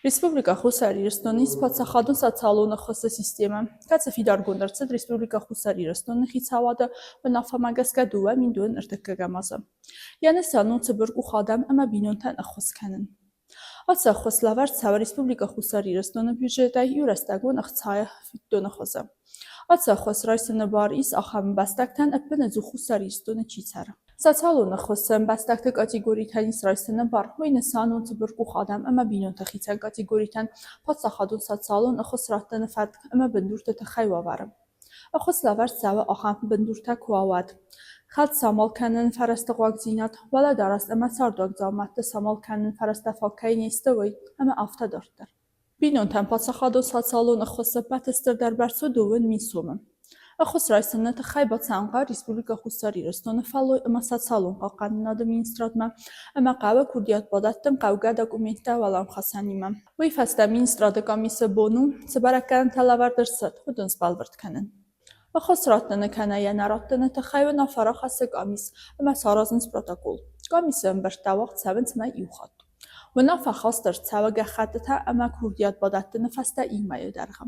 Республикӕ Хуссар Ирыстоны ис паддзахадон социалон ӕххуысы системӕ, кӕцы фидаргонд ӕрцыд Республикӕ Хуссар Ирыстоны хицауады уынаффӕмӕ гӕсгӕ 2000 ӕртыккӕгӕм азы. Йӕ нысан у цыбыркъух адӕм ӕмӕ бинонтӕн ӕххуыс кӕнын. Ацы ӕххуыс лӕвӕрд цӕуы Республикӕ Хуссар Ирыстоны бюджетӕй иурӕстӕгон ӕхцайы фиддоны хуызы. Ацы ӕххуыс райсыны бар ис ахӕм ӕмбӕстӕгтӕн, ӕппынӕдзух Хуссар Ирыстоны чи цӕры. Социалон ӕххуысы ӕмбӕстӕгты категоритӕн ис райсыны бар, уый нысан у цыбыркъух адӕм ӕмӕ бинонты хицӕн категоритӕн паддзахадон социалон ӕххуыс раттыны фӕтк ӕмӕ бындурты тыххӕй уавӕры. Ӕххуыс лӕвӕрд цӕуы ахӕм бындуртӕ куы уа, уӕд. Хӕлц самал кӕнын фӕрӕзты хъуагдзинад, уӕлӕдарӕс ӕмӕ цардуаг дзаумӕтты самал кӕнын фӕрӕзтӕ фаг кӕй не сты, уый, ӕмӕ афтӕ дарддӕр. Бинонтӕн паддзахадон социалон ӕххуысы ӕппӕты стырдӕр бӕрц у 2 000 сомы. Ӕххуыс райсыны тыххӕй бацӕуын Республикӕ Хуссар Ирыстоны фӕллой ӕмӕ социалон хъахъхъӕнынады министрадмӕ ӕмӕ хъӕуы курдиат бадӕттын хъӕугӕ документтӕ уӕлӕмхасӕнимӕ. Уый фӕстӕ министрады къамисы бон у, цы бӕрӕггӕнӕнтӕ лӕвӕрд ӕрцыд, уыдон сбӕлвырд кӕнын. Ӕххуыс раттыны кӕнӕ йӕ нӕ раттыны тыххӕй уынаффӕ рахӕссы къамис ӕмӕ саразынц протокол. Къамисы ӕмбырдтӕ уагъд цӕуынц мӕй иу хатт. Уынаффӕ хаст ӕрцӕуы гӕххӕттытӕ ӕмӕ курдиат бадӕттыны фӕстӕ иу мӕйы дӕргъы.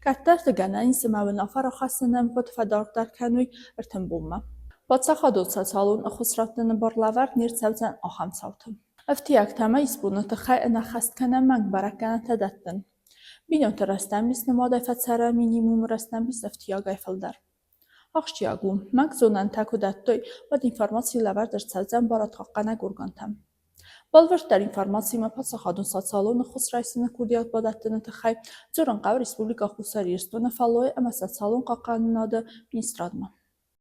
Кӕддӕрты гӕнӕн ис ӕмӕ уынаффӕ рахӕссыны ӕмгъуыд фӕдарддӕр кӕной 30 бонмӕ. Паддзахадон социалон ӕххуыс раттыны бар лӕвӕрд не рцӕудзӕн ахӕм цауты. Ӕфтиӕгтӕ ӕмӕ исбоны тыххӕй ӕнӕххӕст кӕнӕ мӕнг бӕрӕггӕнӕнтӕ дӕттын. Бинонты рӕстӕмбис нымадӕй фӕцӕры минимумы рӕстӕмбис ӕфтиагӕй фылдӕр. Ахсджиаг у, мӕнг зонӕнтӕ куы дӕттой, уӕд информаци лӕвӕрд ӕрцӕудзӕн барадхъахъхъӕнӕг органтӕм. Бӕлвырддӕр информациимӕ паддзахадон социалон ӕххуыс райсыны курдиат бадӕттыны тыххӕй дзурын хъӕуы Республикӕ Хуссар Ирыстоны фӕллойы ӕмӕ социалон хъахъхъӕнынады министрадмӕ.